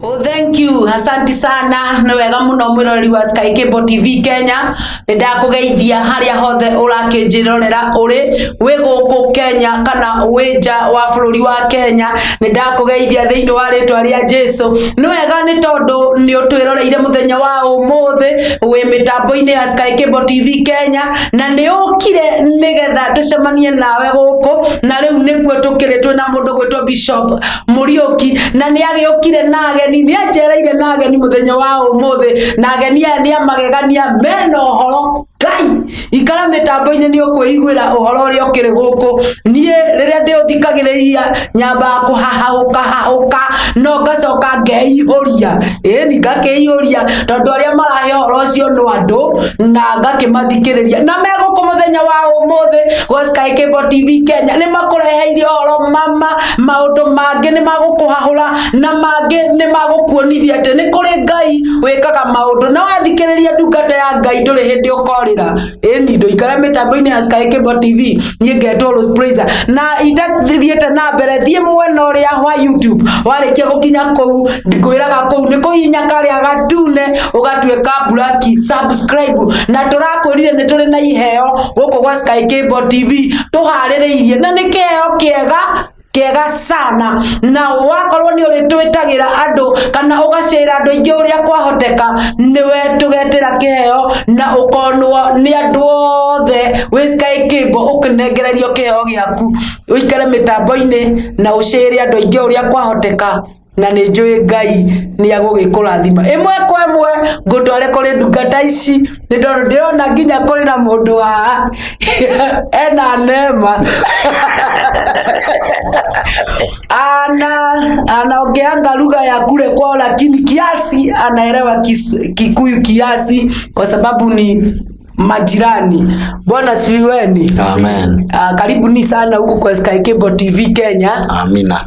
Oh, thank you. Asanti sana. Nĩ wega mũno mwĩroreri wa Sky Cable TV Kenya. Nĩ ndakũgeithia harĩa hothe ũrakĩnjĩrorera ũrĩ wĩ gũkũ Kenya kana wĩ nja wa bũrũri wa Kenya. Nĩ ndakũgeithia thĩinĩ wa rĩtwa rĩa Jesu. Nĩ wega nĩ tondũ nĩ ũtwĩroreire mũthenya wa ũmũthĩ wĩ mĩtambo-inĩ ya Sky Cable TV Kenya na nĩ ũkire nĩgetha tũcemanie nawe gũkũ na rĩu nĩkuo tũkĩrĩ twĩna mũndũ gwĩtwo Bishop Mũriũki na nĩ agĩũkire na ageni nĩ anjereire na ageni mũthenya wa ũmũthĩ na ageni aya nĩ amagegania mena ũhoro Ngai ikara mĩtambo-inĩ nĩ ũkwĩiguĩra ũhoro ũrĩa ũkĩrĩ gũkũ. Niĩ rĩrĩa ndĩũthikagĩrĩria nyambaga kũhahũka hahũka no ngacoka ngeihũria, ĩni ngakĩihũria tondũ arĩa marahe ũhoro ũcio no andũ na ngakĩmathikĩrĩria na me gũkũ mũthenya wa ũmũthĩ gwa Sky Cable TV Kenya nĩ makũreheire ũhoro mama maũndũ mangĩ nĩ magũkũhahũra na mangĩ nĩ magũkuonithia atĩ nĩ kũrĩ Ngai wĩkaga maũndũ na wathikĩrĩria ndungata ya Ngai ndũrĩ hĩndĩ ũkorĩra. Ĩni ndũikare mĩtambo-inĩ ya Sky Cable TV niĩ ngetwo Rose Praiser na itathiĩte na mbere thiĩ mwena ũrĩa wa YouTube warĩkia gũkinya kũu ngwĩraga kũu nĩ kũhihinya karĩa gatune ũgatuĩka buraki subscribe na tũrakwĩrire nĩ tũrĩ na iheo gũkũ gwa Sky Cable TV tũharĩrĩirie na nĩ kĩheo kĩega kĩega sana na wakorwo nĩ ũrĩtwĩtagĩra andũ kana ũgacĩra andũ aingĩ ũrĩa kwahoteka nĩwe tũgetĩra kĩheo na ũkonwo nĩ andũ othe wĩ Sky Cable ũkĩnengererio kĩheo gĩaku ũikare mĩtambo-inĩ na ũcĩre andũ aingĩ ũrĩa kwahoteka na nĩ njũĩ Ngai nĩ agũgĩkũrathima ĩmwe kwa ĩmwe ngũtware kũrĩ ndungata ici nĩ tondũ ndĩrona nginya kũrĩ na mũndũ haha ena neema anaongeanga lugha ya kule kwao lakini kiasi anaelewa Kikuyu kiasi kwa sababu ni majirani. Bwana sifiweni. Amen. Karibuni sana huku kwa Sky Cable TV Kenya. Amina.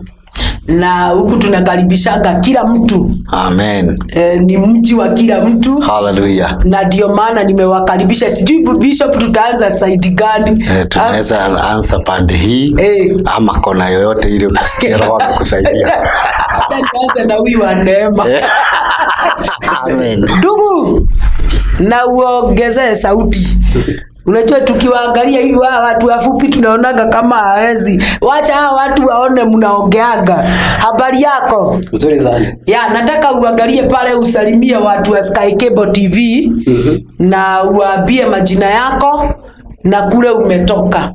Na huku tunakaribishaga kila mtu. Amen. Ni mji wa kila mtu. Hallelujah. Na ndio maana nimewakaribisha. Sijui Bishop tutaanza side gani? Tunaweza anza pande hii ama kona yoyote ile utasikia Roho amekusaidia. Acha nianze na huyu wa neema. Amen. Ndugu, na uongezee sauti. Unajua tukiwaangalia hivi hawa watu wafupi tunaonaga kama hawezi. Wacha hawa watu waone mnaongeaga. Habari yako? Nzuri sana. Ya, nataka uangalie pale usalimie watu wa Sky Cable TV na uwaambie majina yako na kule umetoka.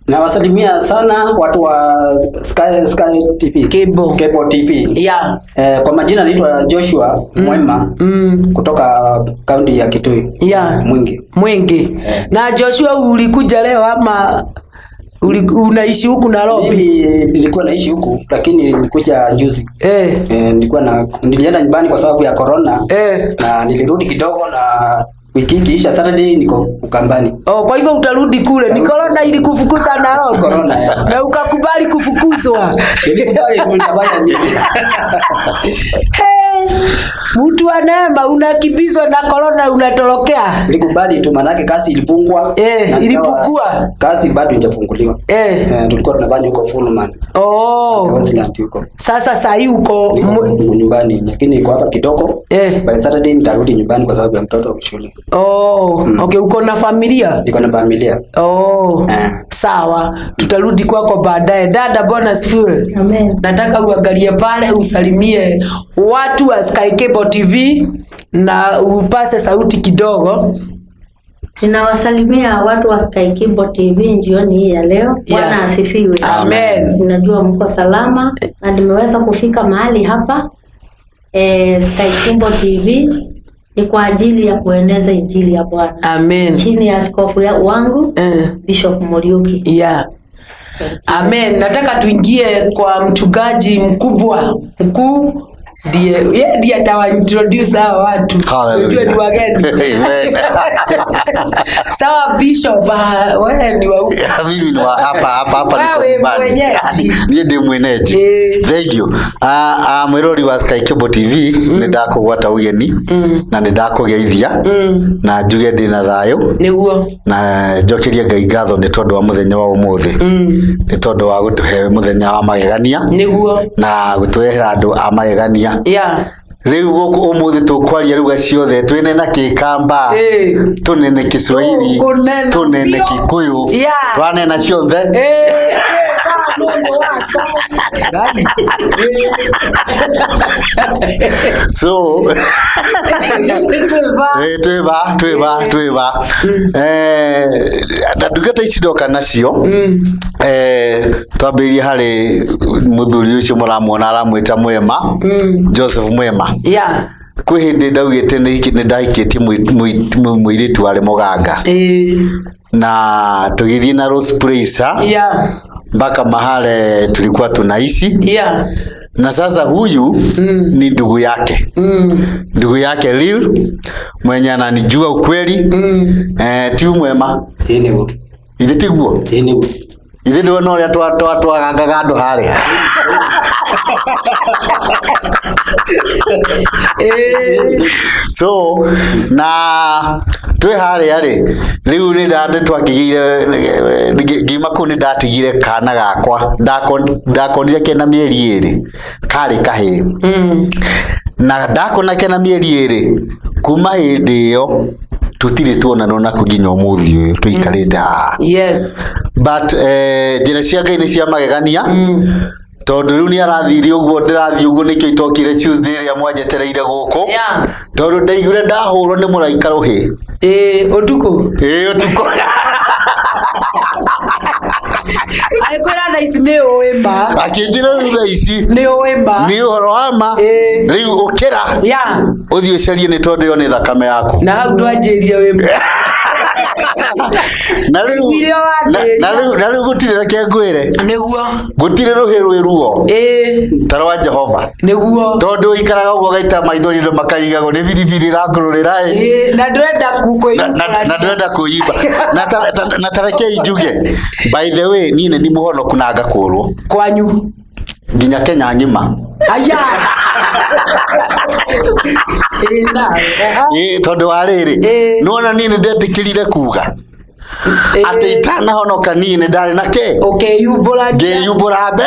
Nawasalimia sana watu wa Sky TV. Cable. Cable TV. Ya. Kwa majina naitwa Joshua Mwema kutoka kaunti ya Kitui. Ya. Mwingi. Mwingi. Na Joshua ulikuja leo ama unaishi huku Nairobi? Mimi nilikuwa naishi huku lakini nilikuja juzi. Nilienda nyumbani kwa sababu ya corona. Na nilirudi kidogo na wiki ikiisha Saturday niko Ukambani. Oh, kwa hivyo utarudi kule. Ni corona ilikufukuza Nairobi? Corona, ya. Na ukakubali kufukuzwa? Nilikubali, nitafanya nini? Hey, mtu wa neema unakimbizwa na corona unatorokea. Nilikubali tu manake kazi ilipungua. Na Ilipungua. Kazi bado haijafunguliwa. Tulikuwa tunafanya huko Fullman. Westland huko. Sasa saa hii uko Niko nyumbani lakini niko hapa kidogo. By Saturday nitarudi nyumbani kwa sababu ya mtoto wa shule. Oh, okay, uko na familia? Niko na familia. Oh. Sawa, tutarudi kwako baadaye. Dada, Bwana asifiwe. Amen. Nataka uangalie pale usalimie watu wa Sky Cable TV na upase sauti kidogo. Ninawasalimia watu wa Sky Cable TV jioni hii ya leo. Bwana asifiwe. Amen. Ninajua mko salama na nimeweza kufika mahali hapa. Sky Cable TV ni kwa ajili ya kueneza injili ya Bwana. Amen. Chini ya askofu wangu Bishop Muriuki. Amen. Nataka tuingie kwa mchungaji mkubwa mkuu Ndiye yeye ndiye atawa introduce hawa watu. Hallelujah. Unajua ni wageni. Amen. Sawa Bishop, wewe ni wa huko. Mimi ni wa hapa hapa hapa niko Wewe nyumbani. mwenyeji. Niĩ ndĩ mwenyeji. Thank you. Mwĩrori wa Sky Cable TV, nĩ ndakũgwata ũgeni na nĩ ndakũgeithia na njuge ndĩ na thayũ Nĩguo. Na njokerie Ngai ngatho nĩ tondũ wa mũthenya wa ũmũthĩ, nĩ tondũ wa gũtũhe mũthenya wa magegania Nĩguo. Na gũtũrehera andũ a magegania. Rĩu gũkũ ũmũthĩ tũkwaria lugha ciothe, twĩnena Kĩkamba, tũnene Kiswahili, Tũkũnena tũnene biũ. Kikuyu, twanena ciothe. Gani? So Twĩva. Twĩva na ndungata ici ndoka nacio, twambĩrĩrie harĩ mũthuri ũcio mũramuona aramwĩta Mwema, Joseph Mwema. Kwĩ hĩndĩ ndaugĩte nĩ ndahikĩtie mũirĩtu warĩ mũganga na tũgĩthiĩ na Rose Praise mpaka mahale tulikuwa tunaishi na sasa huyu ni ndugu yake, ndugu yake Lil mwenye ananijua ukweli. Ti Mwema? Ĩĩ nĩguo. Ithe tiguo? Ĩĩ nĩguo. Ithe ndĩwona ũrĩa twagangaga andũ harĩa. So na twĩ harĩa rĩ, rĩu nĩ twakĩgĩire ngiuma kũu, nĩ ndatigire kana gakwa ndakonire kena mĩeri 2, karĩ kahĩĩ, na ndakona kena mĩeri 2. Kuma hĩndĩ ĩyo tũtirĩ tuonanwo nako nginya ũmũthĩ ũyũ tũikarĩte haha. But njĩra cia Ngai nĩ cia magegania, tondũ rĩu nĩ arathire ũguo ndĩrathiĩ ũguo, nĩkĩo itokire Tuesday ĩrĩa mwanjetereire gũkũ, tondũ ndaiguire ndahũrwo nĩ mũraika rũhĩ. Ĩĩ, ũtukũ. Ĩĩ, ũtukũ. Agĩkwĩra thaa ici nĩ ũĩ ma. Akĩnjĩra rĩu thaa ici Nĩ ũĩ ma. Nĩ ũhoro wa ma. Rĩu ũkĩra ũthiĩ ũcarie, nĩ tondũ ĩyo nĩ thakame yaku. Na hau ndwanjĩrie wĩ ma. Na rĩu Iria wandĩria. Na rĩu gũtirĩ, reke ngwĩre, Nĩguo. Gũtirĩ rũhĩ rwĩ ruo ta rwa Jehova, tondũ ũikaraga ũguo ũgaita maithori andũ makarigagwo nĩ biribiri ĩrakũrũrĩra ĩ. Ĩĩ, na ndũrenda Na ndĩrenda kwĩimba. Na ta rekei njuge, by the way, niĩ nĩ mũhonoku na ngakũrwo Kwanyu. Nginya Kenya ng'ima. Aya. Ĩĩ, nawe. Ĩĩ, tondũ wa rĩrĩ, nĩwona niĩ nĩ ndetĩkĩrire kuga atĩ itanahonoka niĩ nĩ ndarĩ na kĩ. Ũkĩyumbũra. Ngĩyumbũra mbe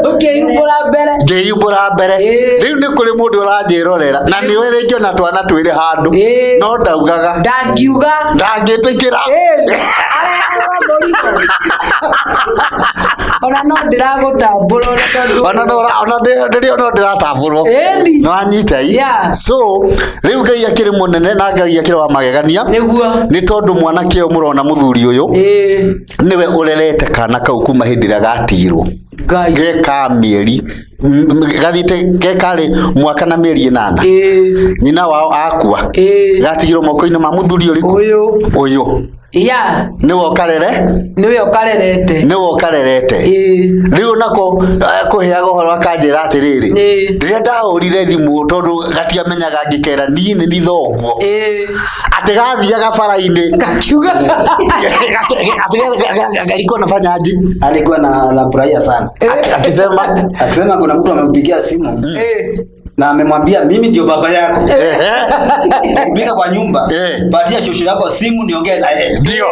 Ũkĩyumbũra mbere. Ngĩyumbũra mbere. Rĩu nĩ kũrĩ mũndũ ũranjĩrorera na nĩwe rĩngĩ ona twana twĩrĩ handũ, no ndaugaga. Ndangiuga. Ndangĩtĩkĩra. Areherwo mũrigo. Ona no ndĩragũtambũra ona tondũ Ona no ona ndĩrĩ no ndĩratambũrwo. Ĩni. Nĩwanyita i. So rĩu Ngai akĩrĩ mũnene na Ngai akĩrĩ wa magegania, nĩ tondũ mwanake ũyũ mũrona, mũthuri ũyũ, nĩwe ũrerete kana kau kuma hĩndĩ ĩrĩa gatigirwo. Ngai. Geka mĩeri gathiĩte gekarĩ mwaka na mĩeri 8. Nyina wao akua, gatigirwo moko-inĩ ma mũthuri ũrĩkũ? Ũyũ. Ũyũ. Nĩwe ũkarere. Nĩwe ũkarerete. Nĩwe ũkarerete. Rĩu nako kũheaga ũhoro akanjĩra atĩrĩrĩ, rĩrĩa ndahũrire thimũ, tondũ gatiamenyaga ngĩkera niĩ nĩ ni thoguo, atĩ gathiaga bara-inĩ Gakiuga. Ati alikuwa anafanya aje? Alikuwa na anafurahia sana. Akisema Akisema kuna mtu amempigia simu na amemwambia mimi ndio baba yako. Kupiga kwa nyumba. Patia shosho yako simu niongee na yeye. Ndio.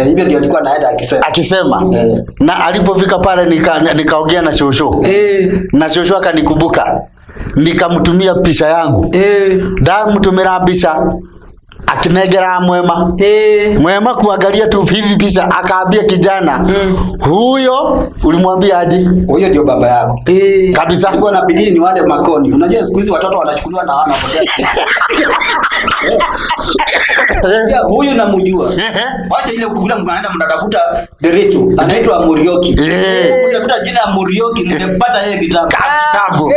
Hivyo ndio alikuwa anaenda akisema. Akisema. Na alipofika pale nikaongea na shosho. Na shosho akanikumbuka. Nikamtumia picha yangu. Ndamtumira mbica akinengera Mwema. Mwema kuangalia tu hivi picha akaambia kijana huyo, ulimwambia aje? Huyo ndio baba yako. Kabisa. Alikuwa anafikiri ni wale makoni. Unajua siku hizi watoto wanachukuliwa na wanapotea. Ya, huyu namjua. Wacha ile kukula mnaenda mnatafuta Deretu, anaitwa Murioki. Mtafuta jina Murioki mngepata yeye kitambo. Kitambo.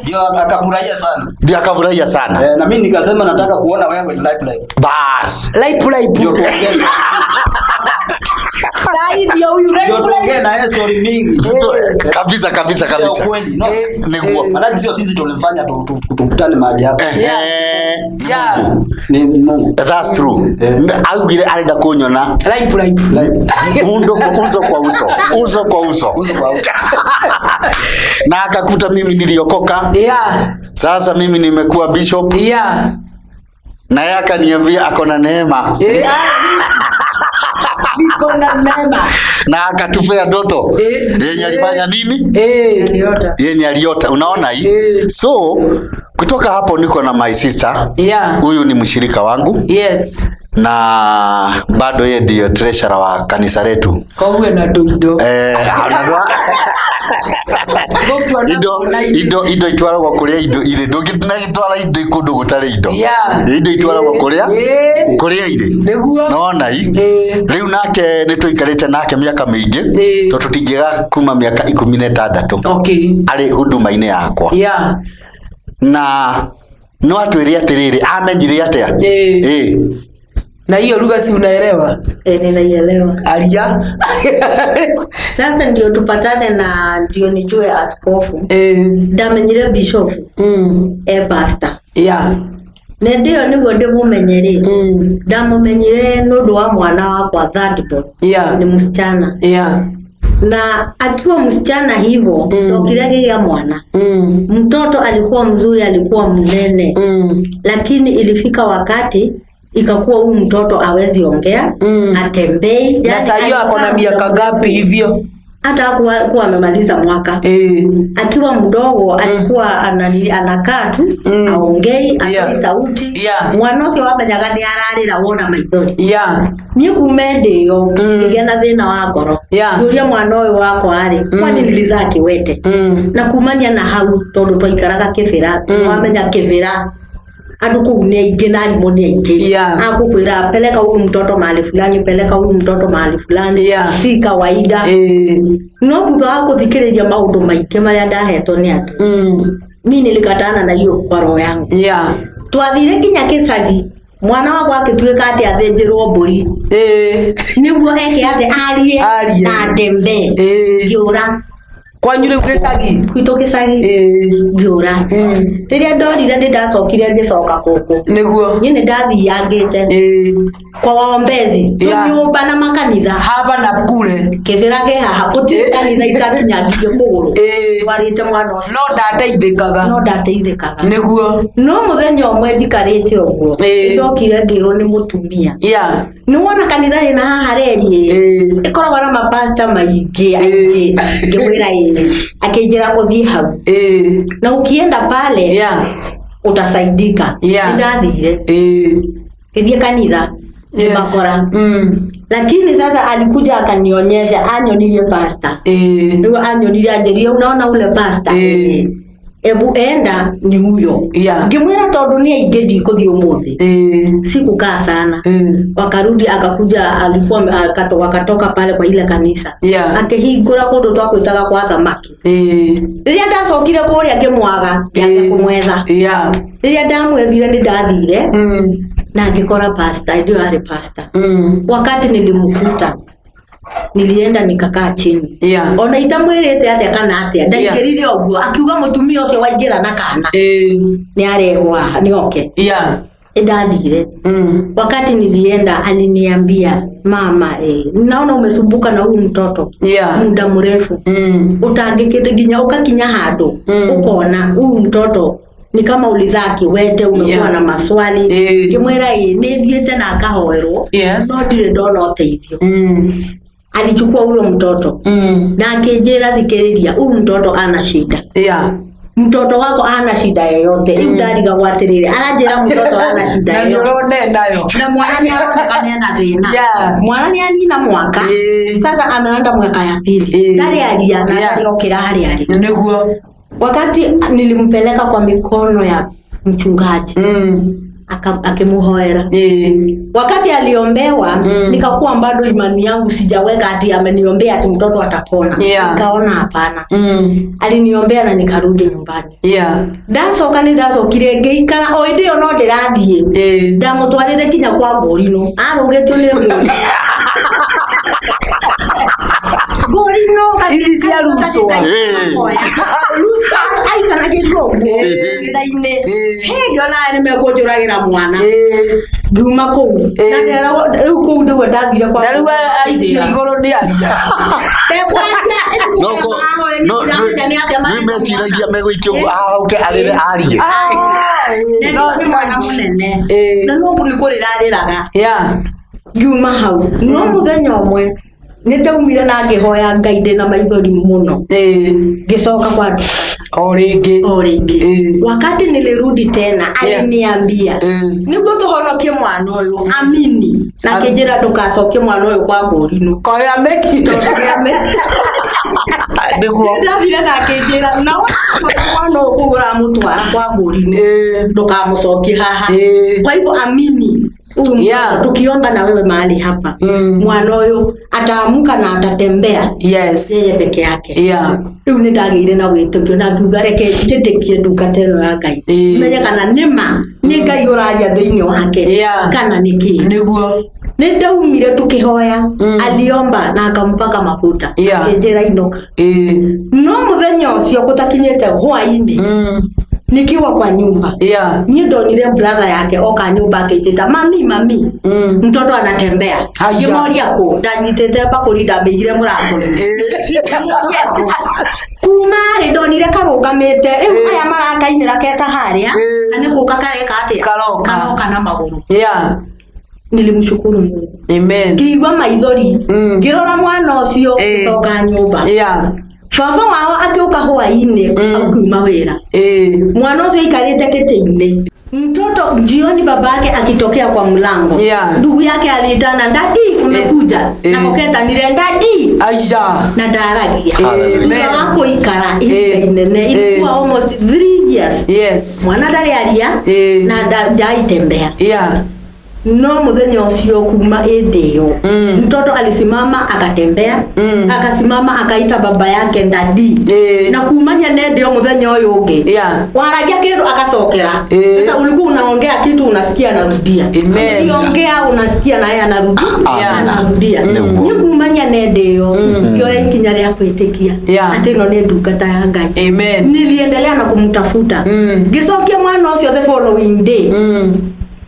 Ndio akafurahia sana. Ndio akafurahia sana. Na mimi nikasema nataka kuona wewe live live. Bas. Live live. Ndio tuongee. Saa hii ndio huyu Ndio right tuongee na yeye story mingi. Kabisa kabisa Ya kabisa. ukweli. No. Niguo. Maanake sio sisi tulimfanya tukutane mahali hapa. Eh, Yeah. Ni Mungu. That's true. Eh. Augire arenda kunyona Live live. Like undo kwa uso kwa uso, uso kwa uso. uso kwa uso. Na akakuta mimi niliokoka. Yeah. Sasa mimi nimekuwa bishop Yeah. na yeye akaniambia ako na neema Yeah. Niko na neema. na akatupea ndoto Eh. yenye alifanya nini, Eh. Aliota. yenye aliota. Unaona hii? Eh. So kutoka hapo niko na my sister. Yeah. Huyu ni mshirika wangu Yes. na bado yeye ndiyo treasurer wa kanisa letu. Koguo na tuindo. Eh, anadwa- Gũkuona indo indo indo itwaragwo kuria indo irĩ, ndũngĩtwara indo kũndũ gũtarĩ indo. Yeah. Indo itwaragwo kuria Eh. kuria irĩ. Nĩguo. Nona i Eh. rĩu nake nĩ tũikarĩte nake mĩaka mĩingĩ Eh. tondũ tũtingĩaga kuma mĩaka 16 Okay. arĩ huduma-inĩ yakwa. Yeah. Na no atwĩre atĩrĩrĩ, amenyire atĩa? Eh. Eh. Na hiyo lugha si unaelewa? Eh, ninaielewa. Aria. Sasa ndio tupatane na ndio nijue askofu. Eh. Ndamenyire bishop e pastor. Yeah. Na ndio niguo ndimumenye rĩ. Ndamumenyire nĩ ũndũ wa mwana wakwa third born. Yeah. Ni msichana. Yeah. Na akiwa msichana hivyo ndokire ngĩgĩa mwana. Mtoto alikuwa mzuri, alikuwa mnene. Lakini ilifika wakati ikakuwa huyu mtoto awezi ongea, atembei. Na Yani saa hiyo ako na alikaa miaka muda ngapi mrefu. hivyo? Hata hakuwa amemaliza mwaka. Eh. Akiwa mdogo alikuwa anakaa tu aongei, atoi Yeah. sauti. Yeah. Mwana ũcio wamenyaga nĩ ararĩra wona maithori. Yeah. Niĩ kuma hĩndĩ ĩyo ngĩgĩa na thĩna wa ngoro. Yeah. Ngĩũria mwana ũyũ wakwa rĩ, kwani nilizaa kiwete? Na kumania na hau tondũ twaikaraga Kĩbĩra, wamenya Kĩbĩra andũ kũu nĩ aingĩ na arimũ nĩ aingĩ. Yeah. Akũkwĩra peleka huyu mtoto mahali fulani, peleka huyu mtoto mahali fulani. Yeah. Si kawaida. Eh. No thutha wa kũthikĩrĩria maũndũ maingĩ marĩa ndahetwo nĩ andũ, mi nilikatana na hiyo kwa roho yangu. Yeah. Twathire nginya gĩcagi, mwana wakwa agĩtuĩka atĩ athĩnjĩrwo mbũri Eh. nĩguo eke atĩ arie Arie. na atembee. Eh. Ngĩũra Kwanyu rĩu gĩcagi? gwitũ gĩcagi Eh. ngĩũra. Rĩrĩa ndorire nĩ ndacokire ngĩcoka gũkũ. Nĩguo. Niĩ nĩ ndathiangĩte Eh. kwa waombezi Yeah. tũnyũmba na makanitha. Haba na kule. Kĩbĩra kĩ haha gũtirĩ kanitha itakinyangirie kũgũrũ. Eh. Twarĩte mwana ũcio No ndateithĩkaga. no ndateithĩkaga. Nĩguo. No mũthenya ũmwe njikarĩte ũguo Eh. nĩndokire ngĩrwo nĩ mũtumia, Yeah. nĩ wona kanitha ĩna haha reri Eh. ĩkoragwo na mapasta maingĩ aingĩ. Ngĩmwĩra ĩĩ, akĩnjĩra ũthiĩ hau Eh. na ukienda pale Yeah. utasaidika. Yeah. Nĩndathire Eh. ngĩthiĩ kanitha Yes. ngĩmakora, lakini sasa alikuja akanionyesha, anyonirie pasta. Eh. Rĩu anyonirie anjĩrire, unaona ule pasta? Eh. Ebu enda ni huyo. Yeah. Ngĩmwĩra tondũ nĩ aingĩ ndikũthiĩ ũmũthĩ. Eh. Sikukaa sana. Wakarudi akakuja, alikuwa wakatoka pale kwa ile kanisa. Yeah. Akĩhingũra kũndũ twakwĩtaga kwa thamaki. Eh. Rĩrĩa ndacokire kũrĩa ngĩmwaga, ngĩanjia Eh. kũmwetha. Yeah. Rĩrĩa ndamwethire nĩ ndathire na ngĩkora pasta, ndio arĩ pasta. Wakati nilimkuta nilienda nikakaa chini. Yeah. Ona itamwĩrĩte atĩa kana atĩa, ndaingĩrire ũguo akiuga mũtumia ũcio waingĩra na kana Eh. nĩ arehwo haha nĩ oke. Yeah. Nĩ ndathire. Wakati nilienda aliniambia, mama, naona umesumbuka na huyu mtoto Yeah. muda mrefu, utangĩkĩte nginya ũgakinya handũ ũkona huyu mtoto ni kama ulizaa kiwete, umekuwa Yeah. na maswali. Eh. Ngĩmwĩra ĩ nĩ thiĩte na akahoerwo Yes. no ndirĩ ndona ũteithio. Alichukua huyo mtoto na akĩnjĩra, thikĩrĩria, huyu mtoto ana shida. Yeah. Mtoto wako ana shida yoyote. Rĩu ndarigagwo atĩrĩrĩ, aranjĩra mtoto ana shida Na nĩ yoyote ũrona nayo. Na mwana nĩ aroneka ena thĩna. Yeah. Mwana nĩ anina mwaka. Eh. Sasa anaenda mwaka ya pili. Eh. Ndarĩ aria na Yeah. ndarĩ okĩra harĩa arĩ. Nĩguo. Wakati nilimpeleka kwa mikono ya mchungaji, akimuhoera. Eh. Wakati aliombewa, nikakuwa bado imani yangu sijaweka ati ameniombea ati mtoto atapona. Yeah. Nikaona hapana. Aliniombea na nikarudi nyumbani. Yeah. Ndacoka nĩ ndacokire ngĩikara o hĩndĩ ĩyo no ndĩrathiĩ. Eh. Ndamũtwarĩre nginya kwa mbũrinũ arũgĩtio nĩ ngũri. Ngũrino Ici cia Ruswa. Rusa aikaragĩrio ũguo gĩtha-inĩ. Hĩ, ngĩona aya nĩmekũnjũragĩra mwana. Ngiuma kũu. Na nderagwo rĩu kũu nĩguo ndathire kwa Na rĩu aikio igũrũ nĩ aria. No ko no no nĩ meciragia megũikio ahoke arĩre arie. No nĩ mwana mũnene. Na no nĩ kũrĩra arĩraga. Yeah. Ngiuma hau. No mũthenya ũmwe nĩ ndaumire na ngĩhoya Ngai ndĩna maithori mũno. Ngĩcoka kwa nduka. O rĩngĩ. O rĩngĩ. Wakati nilirudi tena aliniambia nĩguo tũhonokie mwana ũyũ amini na akĩnjĩra ndũgacokie mwana ũyũ kwa ngũrinũ. Koya meki. Nĩguo. Ndathire na akĩnjĩra na mwana ũyũ kũu ũramũtwara kwa ngũrinũ ndũkamũcokie haha. Kwa hivyo amini huyu mtoto tukiomba na wewe mahali hapa mwana ũyũ ataamuka na atatembea yeye peke yake. Rĩu nĩ ndagĩire na wĩtĩkio na ngiuga reke njĩtĩkie ndungata ĩno ya Ngai menye kana nĩ ma nĩ Ngai ũraria thĩinĩ wake kana nĩ kĩĩ. Nĩguo. Nĩ ndaumire tukĩhoya aliomba na akampaka mafuta akĩnjĩra inũka. No mũthenya ũcio gũtakinyĩte hwaĩ-inĩ nikiwa kwa nyumba niĩ ndonire brother yake oka nyumba akĩnjĩta mami mami mtoto anatembea. Ngĩmoria kũ ndanyitĩte mbakũri ndamĩigire mũrango-inĩ. Kuma rĩ ndonire karũgamĩte rĩu aya marakainĩra keta harĩa na nĩ gũka kareka atĩa Karoka. Karoka na magũrũ. Nilimshukuru Mungu. Amen. Ngĩigua maithori ngĩrora mwana ũcio ngĩcoka nyũmba. Baba wao agĩũka hwaĩ-inĩ akiuma wĩra. Mwana ũcio aikarĩte kĩtĩ-inĩ. Mtoto jioni babake akitokea kwa mlango. Ndugu yake aliitana ndadi umekuja. Na koketanire ndadi. Aisha. Na ndaragia. Amen. Thutha wa kũikara ihinda inene ilikuwa almost 3 years. Mwana ndarĩ aria na ndaitembea. No muthenya ũcio kuma ĩndĩ ĩyo mtoto alisimama akatembea akasimama akaita baba yake ndadi na kumania na ĩndĩ ĩyo mũthenya ũyũ ũngĩ waragia kĩndũ agacokera. Sasa ulikuwa unaongea kitu unasikia anarudia. Ukiongea unasikia naye anarudia. Anarudia. Nĩ kumania na ĩndĩ ĩyo ngĩoya ikinya rĩa kwĩtĩkia atĩ ĩno nĩ ndungata ya Ngai. Niliendelea na kumtafuta ngĩcokia mwana ũcio the following day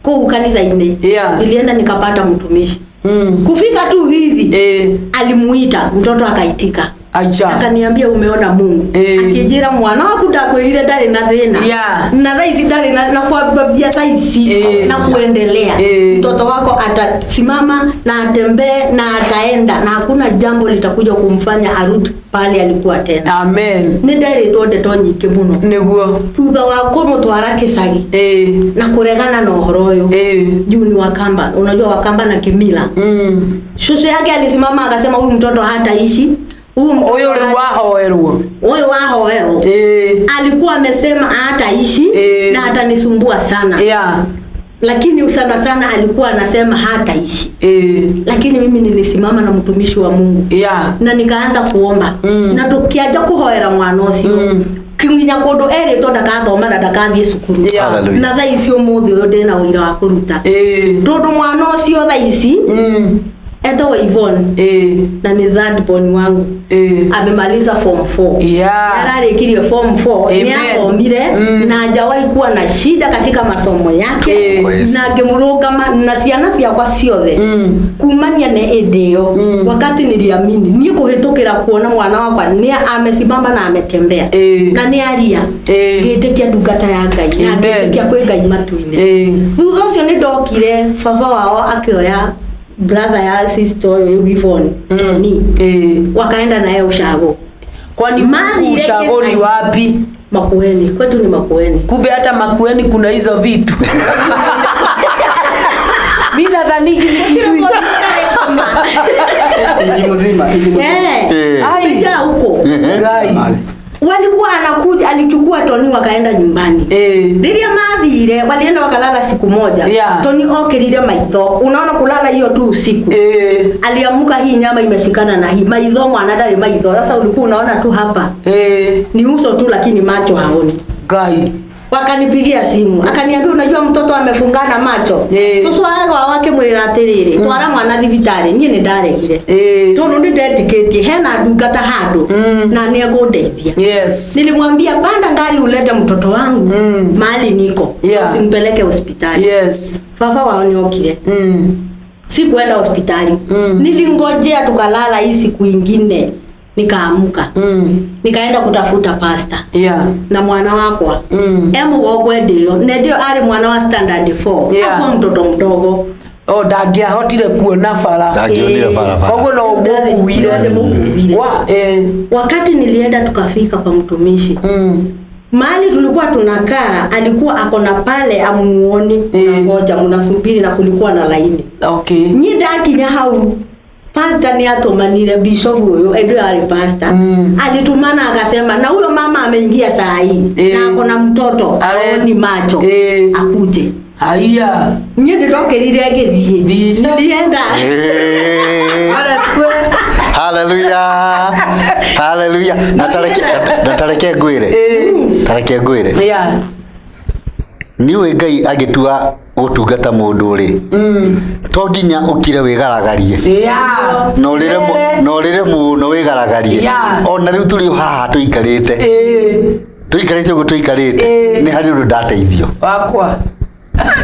kuu kanitha-inĩ. Nilienda nikapata mtumishi. Kufika tu hivi alimuita mtoto akaitika. Akaniambia umeona Mungu. Akijira mwana waku ndakwirire ndarĩ na thĩna. Na thaa ici ndarĩ na kwambia thaa ici na kuendelea. Mtoto wako atasimama na atembee na ataenda na hakuna jambo litakuja kumfanya arudi pale alikuwa tena. Amen. Nĩ nderĩtwo ndeto nyingĩ mũno. Nĩguo. Thutha wa kũmũtwara gĩcagi na kũregana na ũhoro ũyũ. Juu ni Wakamba, unajua Wakamba na kimila. Shosho yake alisimama akasema huyu mtoto hataishi. Huyu mtoto Ũyũ rĩu wahoerwo. Huyu wahoerwo. Alikuwa amesema hataishi na atanisumbua sana. Lakini sana sana alikuwa anasema hataishi. Lakini mimi nilisimama na mtumishi wa Mungu. Na nikaanza kuomba. Na tukiaja kuhoera mwana ũcio. Kinya kũndũ erĩtwo ndakathoma na ndakathiĩ cukuru. Na thaa ici ũmũthĩ ũyũ ndĩna ũira wa kũruta. Tondũ mwana ũcio thaa ici etagwo Yvonne. Na ni third born wangu. Amemaliza form 4. Ararĩkirie form 4. Amen. Nĩ athomire na hajawahi kuwa na shida katika masomo yake. Na ngĩmũrũgama na ciana ciakwa ciothe. Kumania na ĩndĩ ĩyo wakati niliamini niĩ kũhĩtũkĩra kuona mwana wakwa nĩ amesimama na ametembea. Na nĩ aria. Ngĩtĩkia ndungata ya Ngai na ngĩtĩkia kwĩ Ngai matu-inĩ. Thutha ũcio nĩ ndokire baba wao akĩoya brother ya sister ũyũ Yvonne Tony. Wakaenda naye ushago. Kwani Mathi ushago ni yake wapi? Makueni. Kwetu ni Makueni. Kumbe hata Makueni kuna hizo vitu. Mimi nadhani ni kitu. Inji mzima, inji mzima. Ai. Kuja huko. Ngai. Walikuwa anakuja, alichukua Tony wakaenda nyumbani. Rĩrĩa mathire, walienda wakalala siku moja. Tony okĩrire maitho. Unaona kulala hiyo tu usiku. Aliamuka hii nyama imeshikana na hii. Maitho mwana ndarĩ maitho. Sasa ulikuwa unaona tu hapa. Ni uso tu lakini macho haoni. Ngai. Wakanipigia simu akaniambia, unajua mtoto amefungana macho. Cucu wa wake mwira atiriri, twara mwana thibitari. Niĩ nĩ ndaregire tondu nĩ ndetĩkĩtie hena ndungata handũ na nĩ egũndeithia. Nilimwambia, panda ngari ulete mtoto wangu mahali niko, usimpeleke hospitali. Baba wao niokire. Sikuenda hospitali. Nilingojea tukalala hii siku ingine, nikaamuka, nikaenda kutafuta pasta na mwana wakwa e mugongo endio na ndio ari mwana wa standard 4. Hakuwa mtoto mdogo. O ndangĩahotire kuona bara. Ndangĩonire barabara. Koguo no ũmũkuire. Ndĩmũkuire. Wa Wakati nilienda tukafika kwa mtumishi, mahali tulikuwa tunakaa alikuwa akona pale amuoni. Ngoja mnasubiri na kulikuwa na laini. Niĩ ndakinya hau, pastor nĩ atũmanire bishop ũyũ ĩndĩ arĩ pastor. Alitumana akasema, na huyo mama ameingia saa hii na ako na mtoto aoni macho, akuje. Haya. Niĩ ndĩrokĩrire ngĩthiĩ. Bishop. Nilienda. Ara square. Haleluya, haleluya. Na tareke ngwĩre, tareke ngwĩre, niũĩ Ngai angĩtua gũtungata mũndũ rĩ, to nginya ũkire wĩgaragarie na ũrĩre na ũrĩre mũno wĩgaragarie. Ona rĩu tũrĩ o haha tũikarĩte, tũikarĩte ũguo tũikarĩte, nĩ harĩ ũndũ ndateithio Wakwa.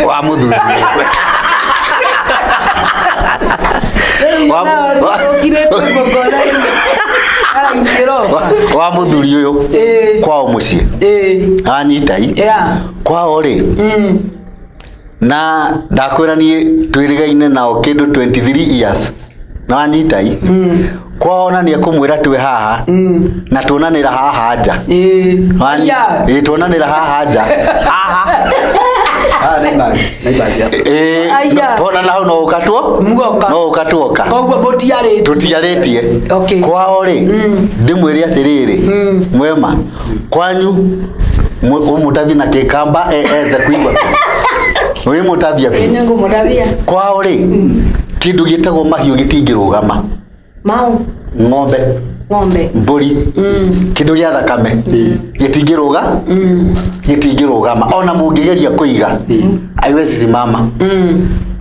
Wa mũthuri. Rĩu nawe ũkirĩte igongona-inĩ. Araingĩra. Wa mũthuri ũyũ kwao mũciĩ anyitai kwao rĩ, na ndakwĩra niĩ twĩrĩgaine nao kĩndũ 23 years na wanyitai kwao, na nĩ ekũmwĩra twĩ haha na tuonanĩra haha nja. Aya. Ĩĩ, tuonanĩra haha nja haha. Ah, neighbors, neighbors hapa. Ĩĩ, Aya. tuonana hau no ũkatuo Mugoka. no ũkatuoka. Koguo mũtiarĩtie. Tũtiarĩtie. Kwao rĩ, ndĩmwĩre atĩrĩrĩ, mwema kwanyu ũmũtabie na kĩkamba eze kuigua wĩmũtabia pi. Nĩngũmũtabia. Kwao rĩ, kĩndũ gĩtagwo mahiũ gĩtingĩrũgama. Mau. Ng'ombe, ng'ombe, mbũri, kĩndũ gĩa thakame gĩtingĩrũga, gĩtingĩrũgama. Ona mũngĩgeria kũiga haiwezi simama.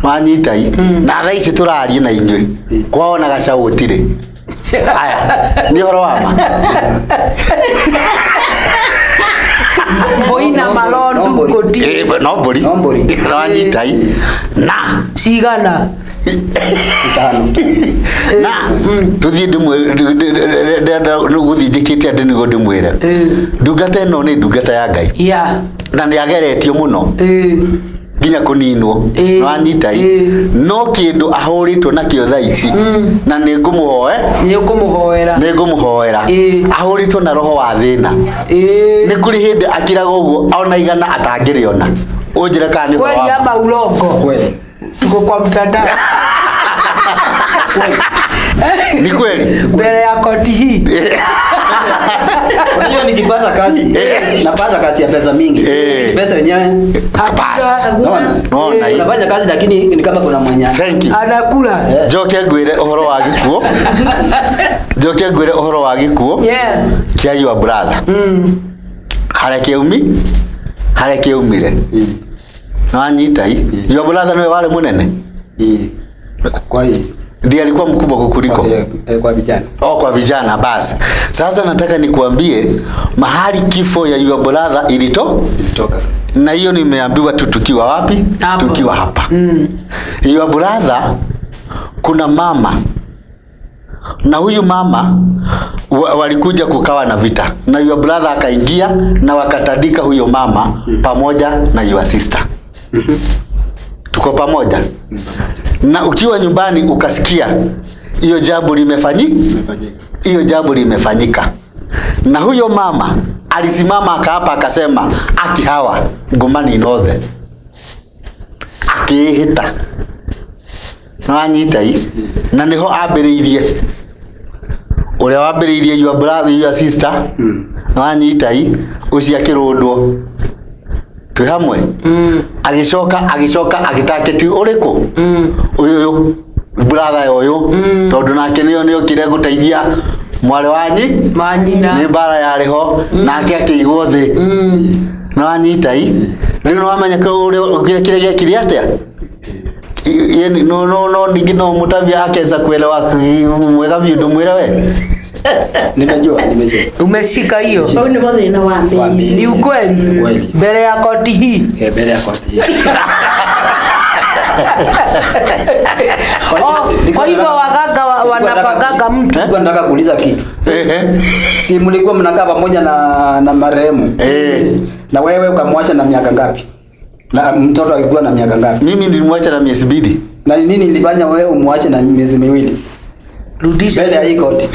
Wanyitai na thaa ici tũrarie na inyuĩ, kwao na gacau gũtirĩ. Aya nĩ ũhoro wa ma. Mbũi na malondu No mbũri. gũtirĩ. No mbũri. No mbũri. Wanyitai na Cigana? Itano. Na tuthiĩ ndĩmwĩre gũthiĩ njĩkĩte atĩ nĩguo ndĩmwĩre ndungata ĩno nĩ ndungata ya Ngai na nĩ ageretio mũno nginya kũninwo. Nĩwanyitai no kĩndũ ahũrĩtwo nakĩo thaa ici na nĩ ngũmũhoe. Nĩ ũkũmũhoera. Nĩ ngũmũhoera. Ahũrĩtwo na roho wa thĩna. Nĩ kũrĩ hĩndĩ akiraga ũguo ona igana atangĩrĩona. Ũnjĩre kana nĩ ũhoro Kweli wa ma. ama urongo? Kweli. Tuko kwa mtandao. Ni kweli. Mbele ya koti hii. Unajua nikipata kazi, napata kazi ya pesa mingi. Pesa yenyewe Hakuna. Nona hii. unafanya kazi lakini ni kama kuna mwenye. Thank you. Anakula. Njoke ngwĩre ũhoro wa gĩkuũ, njoke ngwĩre ũhoro wa gĩkuũ kĩa your brother, harĩa kĩaumi, harĩa kĩaumire. Nĩwanyitai your brother nĩwe warĩ mũnene. Kwa hii Ndiye alikuwa mkubwa kukuliko. Kwa vijana. Oh, kwa vijana basi. Sasa nataka nikuambie mahali kifo ya your brother Ilitoka. Na hiyo nimeambiwa tu tukiwa wapi? Hapo. Tukiwa hapa. Your brother, kuna mama na huyu mama walikuja kukawa na vita na your brother akaingia na wakatandika huyo mama pamoja na your sister. Tuko pamoja? Na ukiwa nyumbani ukasikia hiyo jambo Imefanyika. Hiyo jambo limefanyika, na huyo mama alisimama akaapa akasema, aki hawa ngomani inothe, akĩĩhĩta nĩwanyita i na nĩho ambĩrĩirie ũrĩa wambĩrĩirie your brother, your sister. Nĩwanyita i ũcio akĩrũndwo twĩ hamwe, agĩcoka agĩtaketi ũrĩkũ ũyũ brother ũyũ, tondũ nake nĩo nĩokire gũteithia mwarĩ wanyi Manyina. nĩ mbara yarĩ ho, nake akĩigwo thĩ. Na wanyita i rĩu nĩ wamenya kĩrĩa kĩrĩa gĩekire atĩa. No ningĩ no mũtabia akeza kuelewa mwega biũ ndũmwĩre we. Nimejua, nimejua. Umeshika hiyo. Hau nĩguo thĩna Wambĩrĩirie. wambĩrĩirie. Ni ukweli. Ukweli. Mbele ya koti hii. Eh, mbele ya koti. Oh, kwa hivyo waganga wanapagaga mtu. Nilikuwa nataka kuuliza kitu. Ehe. Si mlikuwa mnakaa pamoja na marehemu? Eh. Na wewe ukamwacha na miaka ngapi? Na mtoto alikuwa na miaka ngapi? Mimi nilimwacha na miezi 2. Na nini nilifanya wewe umwache na miezi 2? Rudisha. Mbele ya hii koti.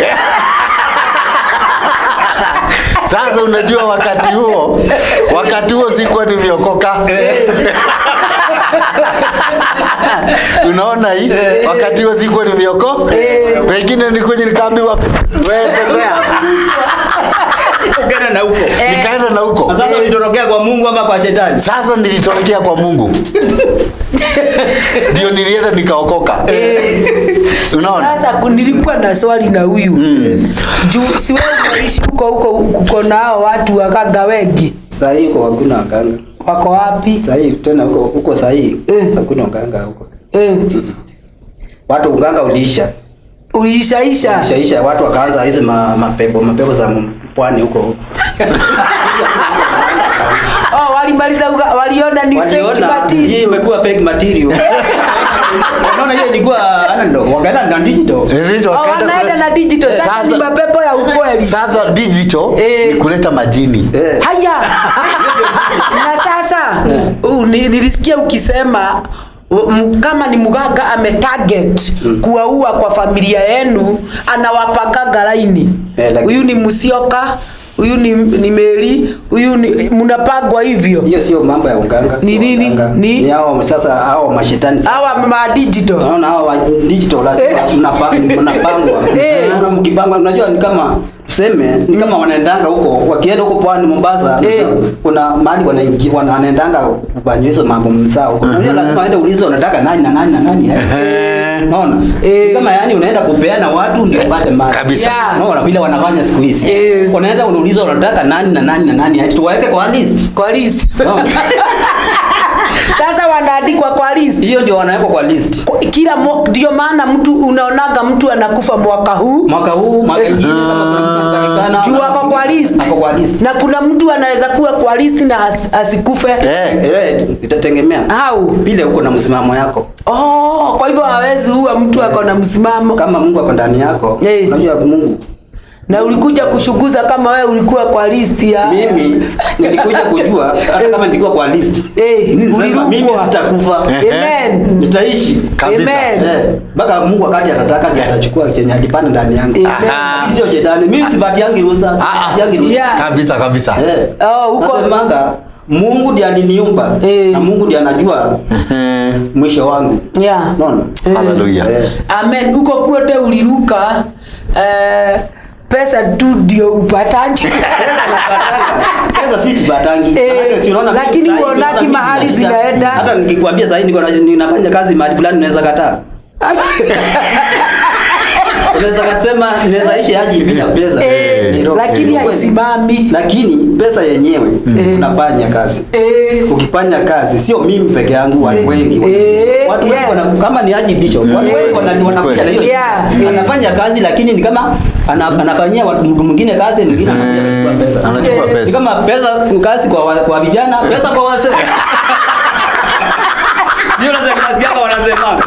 Sasa unajua wakati huo sikuwa nimeokoka. Unaona hii? Wakati huo sikuwa nimeokoka. Pengine nikuja nikaambiwa wewe tembea. Ukaenda na huko. Nikaenda na huko. Na sasa ulitorokea kwa Mungu ama kwa shetani? Sasa nilitorokea kwa Mungu. Ndio nilienda nikaokoka. Unaona? Sasa nilikuwa na swali na huyu. Juu si wewe unaishi huko huko kuko na hao watu waganga wengi. Sasa hii huko hakuna waganga. Wako wapi? Sasa hii tena huko huko sasa hii Eh. hakuna waganga huko. Watu uganga uliisha. Uliishaisha. Uliishaisha, watu wakaanza hizi mapepo mapepo za pwani huko huko. Oh, walimaliza waliona ni fake Waliona material. hii imekuwa fake material. Unaona hiyo ilikuwa analog, wakaenda na digital. Ndicho Oh, wakaenda wanaenda na digital. Sasa ni mapepo ya ukweli. Sasa digital ni kuleta majini. Haya. Na sasa nilisikia ukisema kama ni mganga ametarget kuwaua kwa familia yenu, anawapagaga laini. Lakini- Huyu ni Musyoka, huyu ni Mary, huyu ni mnapagwa hivyo. Hiyo sio mambo ya uganga. Ni Sio nini? uganga. Ni? Ni hao sasa hao mashetani sasa. Hawa ma digital. Unaona hao wa digital lazima mnapangwa. Unaona mkipangwa, unajua ni kama tuseme ni kama wanaendanga huko, wakienda huko pwani Mombasa, kuna mahali wanaingia wanaendanga kufanya hizo mambo mzao huko. Unajua lazima waende ulizwe unataka nani na nani na nani. Unaona? Eh. Kama yani unaenda kupeana watu ndio upate mali. Kabisa. Yeah. Unaona vile wanafanya siku hizi. Unaenda unaulizwa unataka nani na nani na nani, ati tuwaweke kwa list. Kwa list. Unaona? Sasa wanaandikwa kwa list. Hiyo ndio wanawekwa kwa list. Kila ndio maana mtu unaonaga mtu anakufa mwaka huu. Mwaka huu, mwaka ingine kama kuna mtu anatakikana. Juu ako kwa list. Ako kwa list. Na kuna mtu anaweza kuwa kwa list na asikufe. Eh, itategemea. Au Vile uko na msimamo yako. Oh, kwa hivyo hawezi huwa mtu ako na msimamo. Kama Mungu ako ndani yako, unajua Mungu. Na ulikuja kushuguza kama wewe ulikuwa kwa list ya Mimi nilikuja kujua hata kama nilikuwa kwa list. Nilisema mimi ulirukwa. sitakufa. Amen. Nitaishi. Kabisa. Amen. Mpaka Mungu wakati atataka ndiye atachukua chenye alipanda ndani yangu. Amen. Aha. Sio shetani. Mimi sipatiangi ruhusa. Sipatiangi ruhusa. Yeah. Kabisa kabisa. Oh, huko Nasemanga Mungu ndiye aliniumba na Mungu ndiye anajua mwisho wangu. Unaona? Hallelujah. Amen. Huko kwote uliruka pesa tu ndio upatangi. Pesa napatanga. Pesa si chibatangi. Manake si unaona mimi Lakini sahi, si uonaki unaona mimi mahali sina shida. zinaenda. Hata nikikwambia sasa niko ninafanya kazi mahali fulani unaweza kataa. Unaweza kusema naweza ishi aje bila pesa. Nairobi. Lakini Kweli. haisimami. Lakini pesa yenyewe unafanya kazi. Ukifanya kazi sio mimi peke yangu, watu wengi. Watu wengi kama ni Haji Bishop, watu wengi wanakuja na hiyo. Anafanya kazi lakini ni kama anafanyia watu mtu mwingine kazi, mwingine anakuja anachukua pesa. Anachukua Ni pesa. kama pesa kazi kwa vijana, pesa kwa wazee. Ndio unasema nasikia kama wanasema.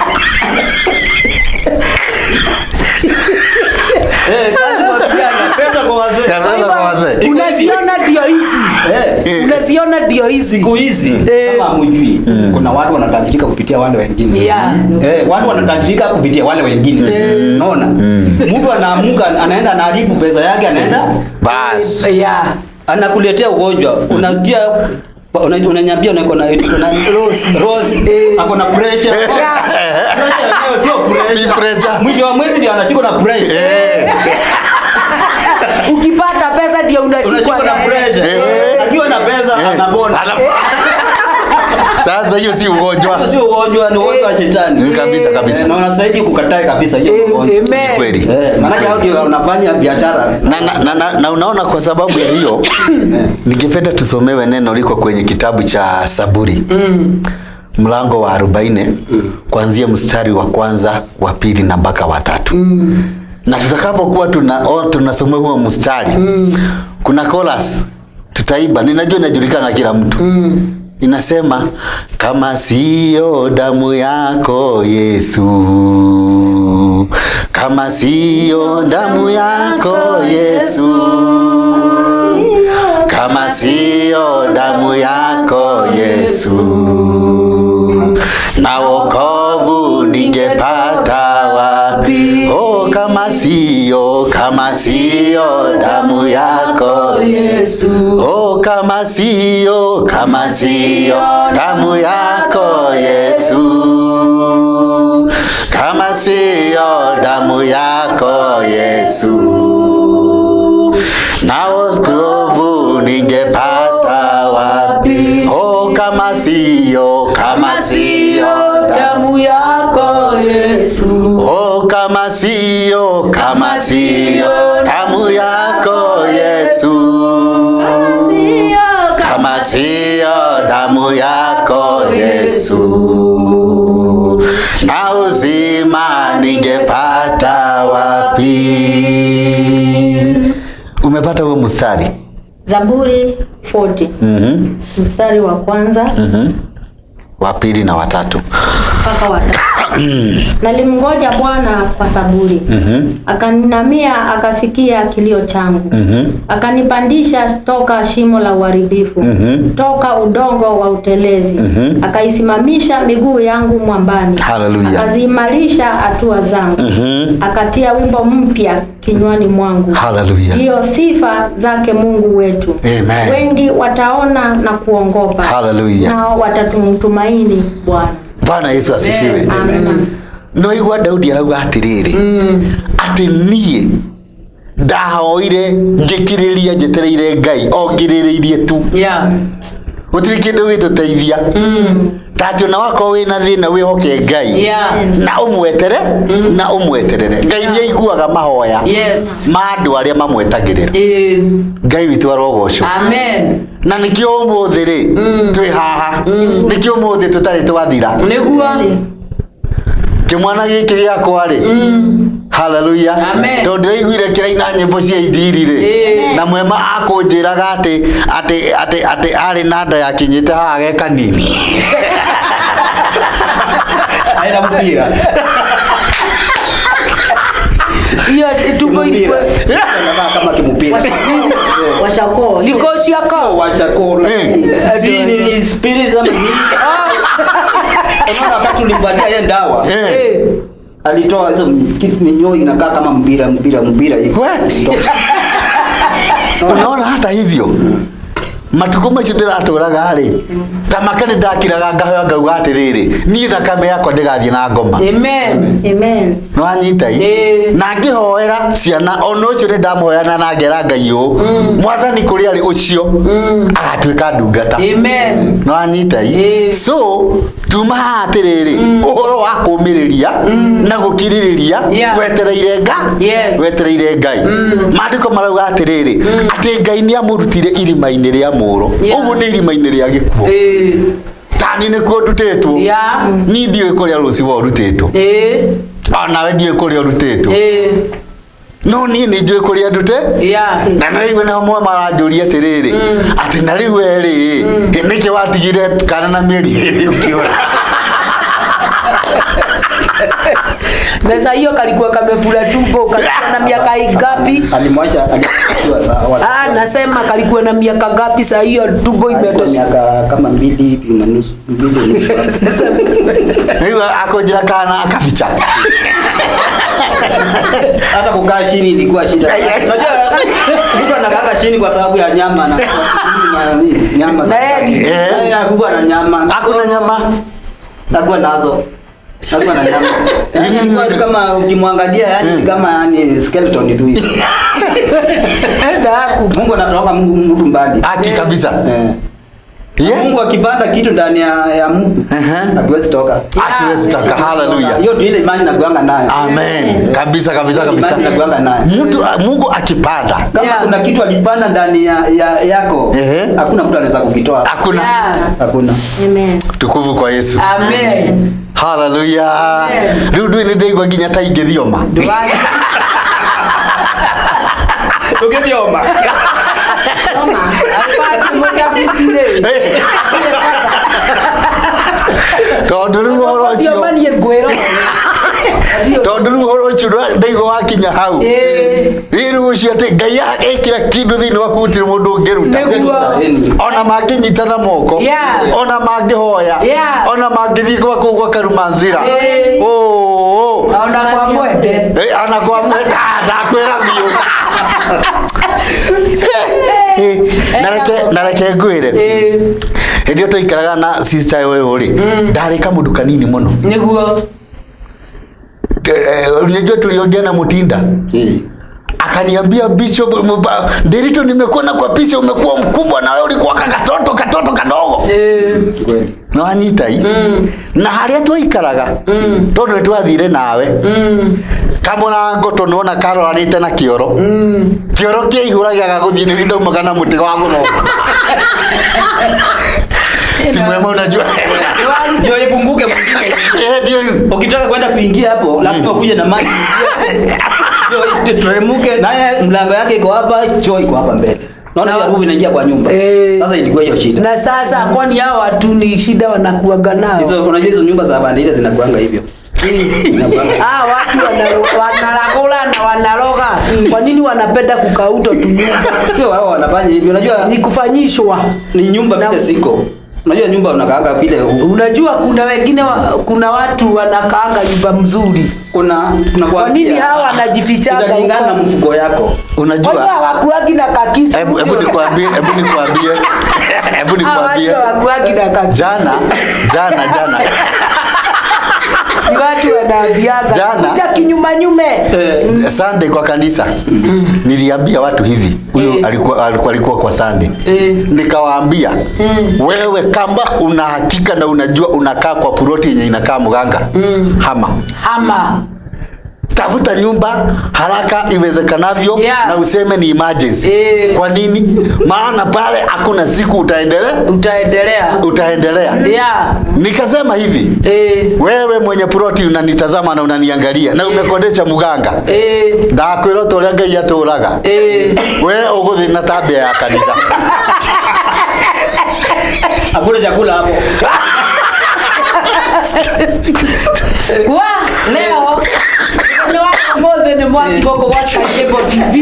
Kazi kwa vijana, pesa kwa wazee. Ya, pesa kwa wazee. Unaziona ndio hizi. Unaziona ndio hizi. Siku hizi kama hamjui, kuna watu wanatajirika kupitia wale wengine. Watu wanatajirika kupitia wale wengine. Unaona? Mtu anaamuka anaenda anaharibu pesa yake, anaenda Bas. Anakuletea ugonjwa. Unasikia unaniambia uko na Rose. Rose. Ako na pressure. Pressure yenyewe sio pressure. Si pressure. Mwisho wa mwezi ndio anashikwa na pressure. Ukipata pesa ndio unashikwa Unashikwa na na pressure. Akiwa na pesa anapona. Sasa hiyo si ugonjwa. Hiyo sio ugonjwa, ni ugonjwa wa shetani. Ni kabisa kabisa. Na unastahili kukataa kabisa hiyo ugonjwa. Amen. Kweli. Maanake hao ndio wanafanya biashara. Na unaona kwa sababu ya hiyo ningependa tusomewe neno liko kwenye kitabu cha Saburi mlango wa 40 kuanzia mstari wa kwanza, wa pili na mpaka wa tatu. Na tutakapokuwa tunasoma huo mstari kuna chorus tutaiba, ninajua inajulikana na kila mtu. Inasema kama siyo damu yako Yesu, kama siyo damu yako Yesu, kama siyo damu yako Yesu, na wokovu ningepata wapi? Oh, kama siyo damu yako Yesu. Oh, kama siyo damu yako Yesu, kama siyo damu yako Yesu, na wokovu ningepata wapi? Oh, kama siyo damu yako Yesu. Oh, kama siyo damu yako Yesu, kama siyo damu yako Yesu, na uzima ningepata wapi? Umepata huo mstari? Zaburi 40. Mstari wa kwanza Wa pili na watatu. Mpaka wa tatu. Nalimngoja Bwana kwa saburi. Akaninamia akasikia kilio changu. Akanipandisha toka shimo la uharibifu, toka udongo wa utelezi. Akaisimamisha miguu yangu mwambani. Hallelujah. Akaziimarisha hatua zangu. Akatia wimbo mpya kinywani mwangu. Hallelujah. Ndiyo sifa zake Mungu wetu. Amen. Wengi wataona na kuongopa. Hallelujah. Nao watatumtumaini Bwana. Bwana Yesu asifiwe. Amen. No igwa Daudi arauga atiriri ati niĩ ndahoire ngĩkirĩria njetereire Ngai o ngirĩrĩirie tu. Gũtirĩ kĩndũ gĩtũteithia. Ta atĩ ona wakorwo wĩna thĩna wĩhoke Ngai. Na ũmwetere, na ũmweterere. Ngai nĩ aiguaga mahoya ma andũ arĩa mamwetagĩrĩra. Ngai witũ arogocwo. Amen. Na nĩkĩo ũmũthĩ rĩ twĩ haha. Nĩkĩo ũmũthĩ tũtarĩ twathira. Nĩguo. Kĩmwana gĩkĩ gĩakwa rĩ. Hallelujah. Amen. Tondũ ndĩraiguire kĩraina nyĩmbo cia injiri rĩ. Na mwema akũnjĩraga atĩ arĩ na nda yakinyĩte haha ge kanini. Aina mpira. Hiyo tumbo ilikuwa Anavaa kama kimupira. Washako. Siko shako. Sio washako, lakini si ni spirit ama nini? Unaona wakati ulimpatia yeye dawa. Alitoa hizo kitu minyoo inakaa kama mpira, mpira, mpira hivi. We. Unaona hata hivyo. Matukũ macio ndĩratũraga rĩ, ta maka nĩ ndakiraga ngahoya ngauga atĩrĩrĩ, niĩ thakame yakwa ndĩgathiĩ na ngoma. Amen. Amen. Nĩwanyita i? Na ngĩhoera ciana, ona ũcio nĩ ndamuhoera na ngera Ngai ũũ, Mwathani kũrĩa arĩ ũcio agatuĩka ndungata. Amen. Nĩwanyita i? So tuma haha atĩrĩrĩ, ũhoro wa kũũmĩrĩria na gũkirĩrĩria wetereire wetereire Ngai. Maandĩko marauga atĩrĩrĩ, atĩ Ngai nĩamũrutire irima-inĩ rĩa mũũro. Ũguo nĩ irima-inĩ rĩa gĩkuũ. Tani nĩkuo ndutĩtwo. Niĩ ndiũĩ kũrĩa rũciũ ũrutĩtwo. Onawe ndiũĩ kũrĩa ũrutĩtwo. No niĩ nĩ njũĩ kũrĩa ndute. Na nĩ raigua nĩho amwe maranjũria atĩrĩrĩ, atĩ na rĩu we rĩ, nĩkĩ watigire kana na mĩeri ĩrĩ ũkĩũra? Na saa hiyo kalikuwa kamefura tumbo, kalikuwa na miaka ingapi? Alimwacha akiwa sawa. Nasema kalikuwa na miaka ngapi saa hiyo tumbo Alikuwa imetosha? Miaka kama 2 hivi na nusu, mbili na nusu. Sasa Rĩu akonjera kana akaficha. Hata kukaa chini ilikuwa shida. Unajua mtu anakaa chini kwa sababu ya nyama na nini? Nyama. Na yeye ni- Yeye hakuwa na nyama. Hakuna nyama. Hakuwa nazo. Hakuwa na nyama. Yaani ilikuwa ni kama ukimwangalia, yaani ni kama, yaani skeleton tu hivi. Na haku. Mungu anatoka mtu mbali. Haki kabisa. Yeah. Mungu akipanda kitu ndani ya mtu hakiwezi toka. Hakiwezi toka. Hallelujah. Hiyo ndio ile imani nakuanga nayo. Amen. Kabisa kabisa Hiyo kabisa. imani nakuanga nayo. Mtu Mungu akipanda Kama kuna kitu alipanda ndani ya yako, hakuna mtu anaweza kukitoa. Hakuna. Hakuna. Amen. Tukufu kwa Yesu. Amen. Hallelujah. Amen. Rĩu ndũĩ nĩ ndaigua nginya ta ingĩthioma. Tũgĩthioma. Alikuwa Tondũ rĩu ũhoro ũcio Thioma ngwĩra. Tondũ rĩu ũhoro ũcio ndaigua wakinya hau. Ĩ rĩu ũcio atĩ Ngai ekĩra kĩndũ thĩinĩ waku gũtirĩ mũndũ ũngĩruta. Nĩguo. Ona mangĩnyitana moko. Ona mangĩhoya. Ona mangĩthiĩ gwa kũu gwa Karumanzira. Oh. Ona kwa mwende. Eh, ona kwa mwende ndakwĩra biũ. Eh, na reke ngwĩre hĩndĩ ĩyo twaikaraga na sister ũyũ rĩ, ndarĩ kamũndũ kanini mũno. Nĩguo. Unajua tuliongea na Mutinda akaniambia, "Bishop Ndiritu, nimekuona kwa picha umekuwa mkubwa na wewe ulikuwa katoto katoto kadogo." Kweli. No anyita i na haria twaikaraga tondu nĩ twathire nawe kamũrango tondũ wona karoranĩte na kĩoro kĩoro kĩaihũra gĩaga gũthiĩ nĩ ndaumaga na mũtĩ wa gũthonga simu ema unajua. Ndio ipunguke mwingine. Eh, ndio. Ukitaka kwenda kuingia hapo lazima ukuje na maji. Ndio iteremuke naye mlango yake iko hapa, choo iko hapa mbele. Naona hiyo harufu inaingia kwa nyumba. Sasa ilikuwa hiyo shida. Na sasa kwani hao watu ni shida wanakuaga nao? Hizo unajua hizo nyumba za banda ile zinakuanga hivyo. Zinakuanga. Ah, watu wanaragula na wanaroga. Kwa nini wanapenda kukauto tu nyumba? Sio wao wanafanya hivyo. Unajua ni kufanyishwa. Ni nyumba vile siko. Unajua nyumba unakaanga vile Unajua kuna wengine kuna watu wanakaanga nyumba mzuri. Kuna Kwa nini hawa wanajifichanga Inalingana na huko? mfuko yako. Kwa Unajua hiyo hawakuagi na kakitu. Hebu nikwambie, hebu nikwambie. Hebu Hawa watu nikwambie. hawakuagi na kakitu. Jana, jana, jana. Ni watu wanaambiaga. Jana. Kuja kinyuma nyume. Sunday kwa kanisa niliambia watu hivi, huyu alikuwa kwa Sunday, nikawaambia, wewe kama una hakika na unajua unakaa kwa ploti yenye inakaa mganga, hama. Hama. Tafuta nyumba haraka iwezekanavyo na useme ni emergency. Kwa nini? Maana pale hakuna siku utaendelea Utaendelea. Utaendelea. Nikasema hivi, wewe mwenye ploti unanitazama na unaniangalia na umekodesha muganga, ndakwĩra ta ũrĩa Ngai atũraga, we ũgũthiĩ na tambia ya kanitha. Hakuna chakula hapo. Wa leo nĩ wa ũmũthĩ nĩ mwaki gũkũ gwa Sky Cable TV.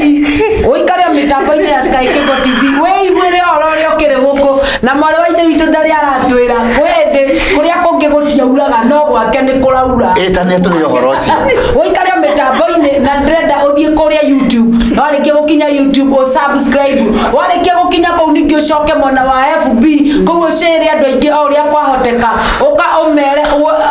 Ũikare mĩtambo-inĩ ya Sky Cable TV wĩiguĩre ũhoro ũrĩa ũkĩrĩ gũkũ na mwarĩ wa ithe witũ ndarĩ aratwĩra kwĩ hĩndĩ kũrĩa kũngĩ gũtiauraga no gwake nĩ kũraura. Ĩ ta nĩ atũhe ũhoro ũcio. Ũikare mĩtambo-inĩ na ndĩrenda ũthiĩ kũrĩa YouTube na warĩkia gũkinya YouTube ũsubscribe, warĩkia gũkinya kũu ningĩ ũcoke mwena wa FB kũu ũcĩre andũ aingĩ o ũrĩa kwahoteka ũka ũmere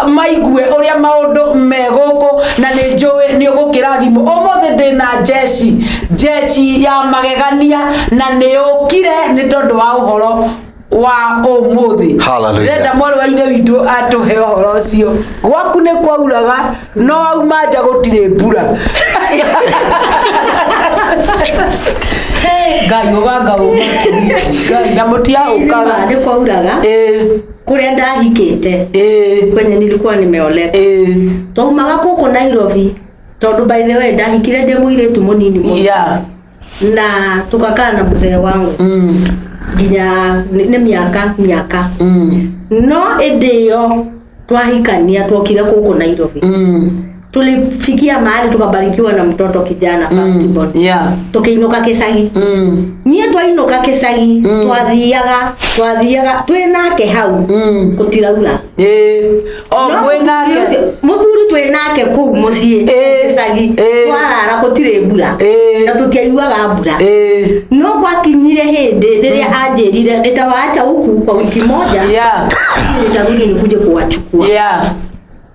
maigue ũrĩa maũndũ me gũkũ na nĩ njũĩ nĩ ũgũkĩrathimwo. Ũmũthĩ ndĩna jeshi jeshi ya magegania na nĩ ũkire nĩ tondũ wa ũhoro wa ũmũthĩ. Hallelujah. Ndĩrenda mwarĩ wa ithe witũ atũhe ũhoro ũcio. Gwaku nĩ kwauraga no auma nja gũtirĩ mbura. Hey, Ngai ũganga ũmakirie Ngai na mũtiahũkaga. Nĩ kwauraga kũrĩa ndahikĩte, kwenye nilikuwa nimeoleka, twaumaga gũkũ Nairobi tondũ by the way ndahikire ndĩ mũirĩtu mũnini mũno na tukakaa na mzee wangu nginya nĩ mĩaka mĩaka no ĩndĩ ĩyo twahikania twokire gũkũ Nairobi, tulifikia mahali tukabarikiwa na mtoto kijana, first born. Tukiinuka gĩcagi, niĩ twainũka gĩcagi twathiaga twĩ nake hau gũtiraura. O No mwĩ nake. Mũthuri twĩ nake kũu mũciĩ gĩcagi, twarara gũtirĩ mbura na tũtiaiguaga mbura, no gwakinyire hĩndĩ rĩrĩa anjĩrire nitawaacha huku kwa wiki moja, nitarudi nikuje kuwachukua.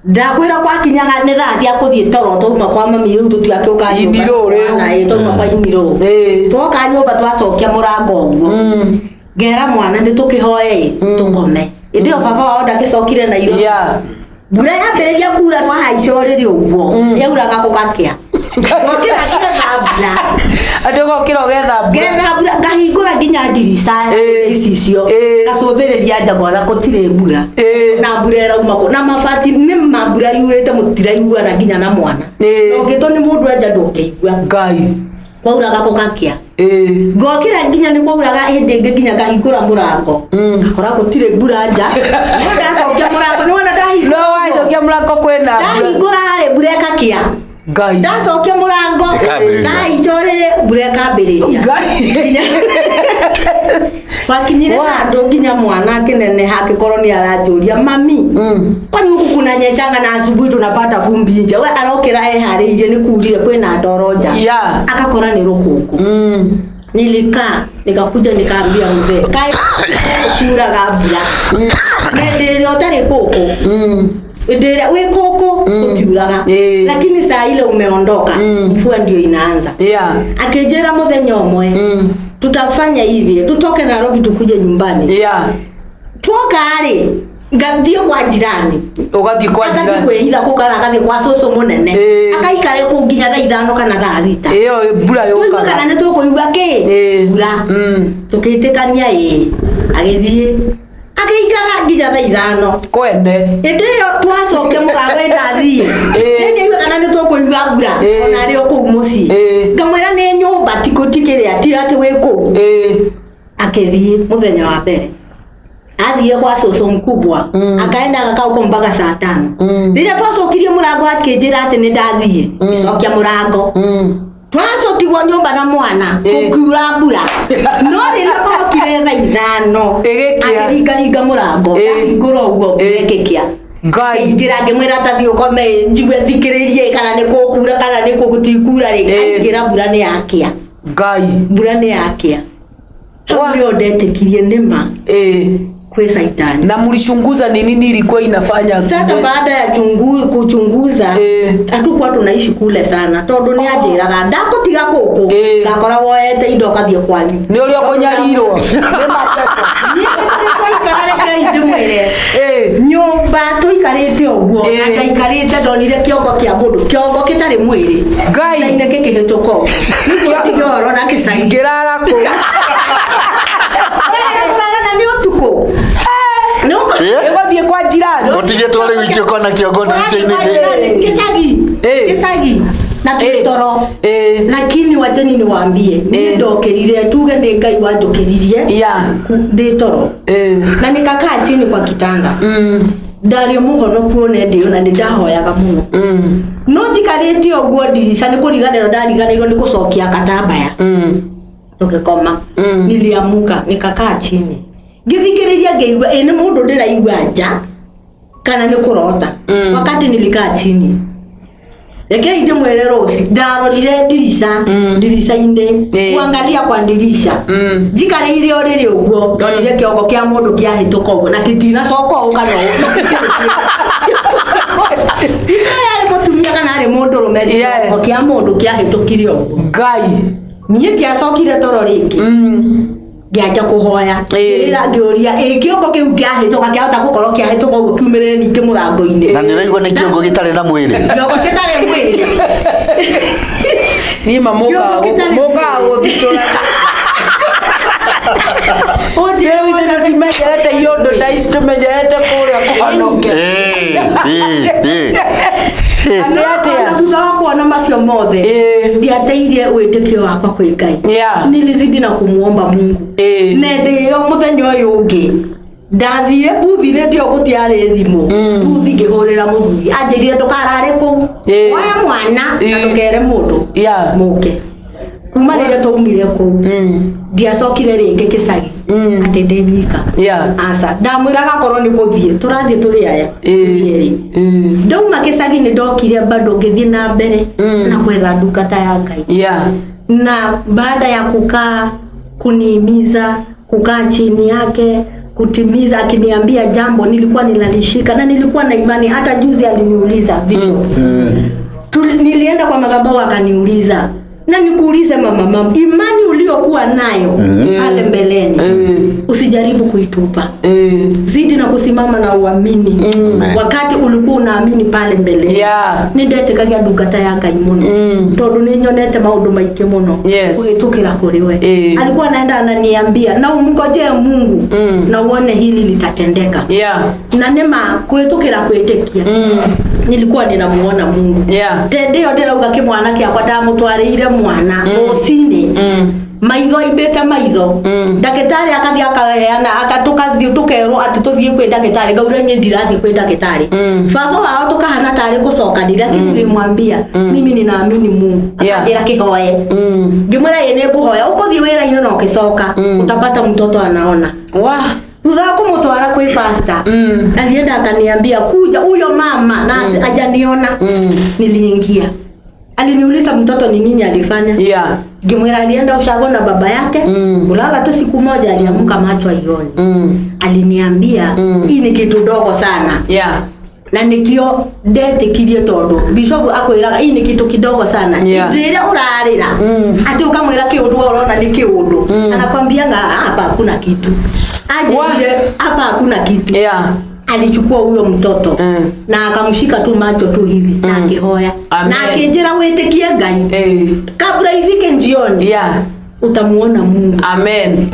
Ndakwĩra gwakinyaga nĩ thaa cia kũthiĩ toro twauma kwa mami rĩu tũtiakĩũka nyũmba. Inirũ rĩu. Na, ĩ, twauma kwa inirũ twoka nyũmba twacokia mũrango ũguo. Ngera mwana nĩ tũkĩhoe tũkome. Ĩndĩ ĩyo baba wao ndagĩcokire Nairobi. Mbura yambĩrĩria kura twahaica ũrĩrĩ ũguo, yauraga gũgakĩa. Ngokĩra ngetha mbura. Atĩ ũgokĩra ũgetha mbura. Ngetha mbura ngahingũra nginya ndirica icicio. Ngacũthĩrĩria nja ngona gũtirĩ mbura. Na mbura ĩrauma kũ na mabati nĩ ma mbura yurĩte mũtiraiguana nginya na mwana. Na ũngĩtwo nĩ mũndũ anja ndũngĩigua. Ngai. Kwauraga gũgakĩa. Ngokĩra nginya nĩ kwauraga hĩndĩ ĩngĩ nginya ngahingũra mũrango. Ngakora gũtirĩ mbura nja. No ndacokia mũrango nĩ wona ndahingũra. No wacokia mũrango kwĩna mbura. Ndahingũra rĩ mbura ĩgakĩa. Ngai. Ndacokia mũrango Ĩkambĩrĩria. ndahaica ũrĩrĩ mbura ĩkambĩrĩria. Ngai. Wakinyire handũ nginya mwana akĩneneha akĩkorwo nĩ aranjũria mami, kwani huku kunanyeshanga na asubuhi tunapata vumbi nje? We arokĩra eharĩirie nĩ kurire kwĩna ndoro nja. Akakora nĩ rũkũngũ. Nilikaa nikakuja nikaambia mzee kaĩ kuraga mbura hĩndĩ ĩrĩa ũtarĩ kũkũ, hĩndĩ ĩrĩa wĩ kũkũ gũtiuraga, lakini saa ile umeondoka mvua ndio inaanza. Akĩnjĩra mũthenya ũmwe, tutafanya hivi, tutoke Nairobi tukuje nyumbani. Twoka rĩ, ngathiĩ kwa jirani. Ũgathiĩ kwa Agathiĩ jirani. kwĩhitha kũu kana agathiĩ kwa cũcũ mũnene. Akaikare kũu nginya thaa 5 kana thaa 6. Ĩyo mbura Tũigue yũkaga. kana nĩ tũkũigua kĩ? Mbura. Tũkĩtĩkania ĩĩ. Agĩthiĩ. Agĩikara nginya thaa 5. Kwene. Hĩndĩ ĩyo twacokia mũrango ĩndathiĩ. Nĩ nĩaigua kana nĩ tũkũigua mbura. Ona arĩ o kũu mũciĩ. Ngamwĩra nĩ nyũmba ti kĩrĩa, ti atĩ wĩ kũu. Akĩthiĩ mũthenya wa mbere. Athiĩ kwa cũcũ mkubwa. Akaenda agakaa huko mpaka saa 5. Rĩrĩa twacokirie mũrango akĩnjĩra atĩ nĩ ndathiĩ. Ngĩcokia mũrango. Twacokirio nyũmba na mwana gũkiura mbura. No rĩrĩa okire thaa 5, Ĩgĩkĩa. akĩringaringa mũrango, ahingũra ũguo ĩgĩkĩa. Ngai. Akĩingĩra ngĩmwĩra ta thiĩ ũkome njigue thikĩrĩrie kana nĩ gũkura kana nĩ gũtikura rĩ. Aingĩra mbura nĩ yakĩa. Ngai. Mbura nĩ yakĩa. Hau nĩho ndetĩkirie nĩma. Kwĩ Saitani. Na mlichunguza ni nini ilikuwa inafanya? Sasa baada ya kuchunguza, hatukuwa tunaishi kule sana tondu ni anjiraga ndakutiga kuku ngakora woete indo ukathie kwanyu. Ni uria ukunyarirwo. Ni twaikara reke ndimwire. Nyumba tuikarite uguo na ngaikarite ndonire kiongo kia mundu, kiongo kitari mwiri. Ngai. Ngai nĩ kĩhĩtũka ũguo. Nĩguo tige ũhoro na kĩcai. Ngĩrara kũu. Kũrara na nĩ ũtukũ. Ĩgũthiĩ kwa jirani. Ũtigĩtwo rĩu ingĩ ũkona kĩongo ndirica-inĩ. Kĩcagi. Kĩcagi. Na toro. Lakini wacheni niwaambie, niĩ ndokĩrire tuge nĩ Ngai wanjũkĩririe. Ndĩ toro. Na nikakaa chini kwa kitanda. Ndarĩ mũhonoku one ndĩ na nĩ ndahoyaga mũno. No njikarĩte ũguo ndirica nĩ kũriganĩrwo ndariganĩirwo nĩ gũcokia katambaya. Tũgĩkoma. Niliamuka nikakaa chini. Ngĩthikĩrĩria ngĩigua ĩ nĩ mũndũ ndĩraigua nja kana nĩ kũrota. Wakati nilikaa chini. Reke ndimwĩre Rose, ndarorire ndirica, ndirica-inĩ, kuangalia kwa ndirisha. Njikarĩire ũrĩrĩ ũguo, ndonire kĩongo kĩa mũndũ kĩahĩtũka ũguo na gĩtinacoka ũũ kana ũũ. Itoĩ arĩ mũtumia kana arĩ mũndũrũme, kĩongo kĩa mũndũ kĩahĩtũkire ũguo. Ngai. Niĩ ndiacokire toro rĩngĩ. Ngĩanjia kũhoya. Ngĩrĩra ngĩũria, ĩ kĩongo kĩu kĩahĩtũka kĩahota gũkorwo kĩahĩtũka ũguo kiumĩrĩre ningĩ mũrango-inĩ. Na nĩ ũraigua nĩ kĩongo gĩtarĩ na mwĩrĩ. Kĩongo gĩtarĩ mwĩrĩ. Niĩ ma Kĩongo gĩtarĩ mũkaga mwĩrĩ. gũthitũra. Rĩu ithuĩ tũtimenyerete iũndũ ta ici, tũmenyerete kũrĩa kũhonoke. Atĩ atĩa? Thutha wa kuona macio mothe, ndiateirie wĩtĩkio wakwa kwĩ Ngai. Nilizidi na kumuomba Mungu. Na hĩndĩ ĩyo mũthenya ũyũ ũngĩ ndathire buthi-inĩ ndio gũtiarĩ thimũ. Buthi ngĩhũrĩra mũthuri anjĩrire ndũkarare kũu. Oya mwana na ndũkere mũndũ. Mũke. Kuma rĩrĩa twaumire kũu, ndiacokire rĩngĩ kĩcagi. Atĩ ndĩ nyika. Aca, ndamwĩraga korwo nĩ gũthiĩ, tũrathiĩ tũrĩ aya. Tũrĩ erĩ. Ndauma kĩcagi nĩ ndokire bado ngĩthiĩ na mbere na kwetha ndungata ya Ngai. Na baada ya kukaa kunihimiza, kukaa chini yake, kutimiza, akiniambia jambo nilikuwa ninalishika na nilikuwa na imani. Hata juzi aliniuliza Bishop. Nilienda kwa madhabahu akaniuliza, na nikuulize mama, mama, imani uliokuwa nayo pale mbeleni, Usijaribu kuitupa. Zidi na kusimama na uamini. Amen. Wakati ulikuwa unaamini pale mbele. Nĩ ndetĩkagia ndungata ya Ngai mũno tondũ nĩ nyonete maũndũ maingĩ mũno kũhĩtũkĩra kũrĩ we. Alikuwa anaenda ananiambia na umngojee Mungu na uone hili litatendeka. Na nĩma kũhĩtũkĩra kwĩtĩkia nilikuwa ninamuona Mungu. Tende ĩyo ndĩrauga kĩmwana kĩakwa ndamũtwarĩire mwana rũcinĩ maitho aimbĩte maitho, ndagĩtarĩ akathiĩ akaheana tũkathiĩ tũkerwo atĩ tũthiĩ kwĩ ndagĩtarĩ, ngaura niĩ ndirathiĩ kwĩ ndagĩtarĩ. Baba wao tũkahana tarĩ gũcokanĩria, lakini nilimwambia mimi ninaamini Mungu. Akanjĩra kĩhoe. Ngĩmwĩra ĩ nĩ ngũhoya, ũkũthiĩ wĩra-inĩ na ũgĩcoka utapata mtoto anaona. Thutha wa kumutwara kwi pastor, alienda akaniambia kuja huyo mama na hajaniona. Niliingia, aliniuliza mtoto ni nini alifanya. Ngimwira alienda ushago na baba yake kulala tu siku moja, aliamka macho aioni. Aliniambia hii ni kitu dogo sana. Na nikio ndetikirie tondu bishop akwiraga hii ni kitu kidogo sana. Hĩndĩ ĩrĩa ũrarĩra atĩ ũkamwĩra kĩũndũ we ũrona nĩ kĩũndũ, anakwambiaga hapa hakuna kitu. Anjĩrire hapa hakuna kitu. Alichukua huyo mtoto na akamshika tu macho tu hivi na akihoya Amen. na akinjira wĩtĩkie Ngai, kabla ifike njioni utamuona Mungu. Amen.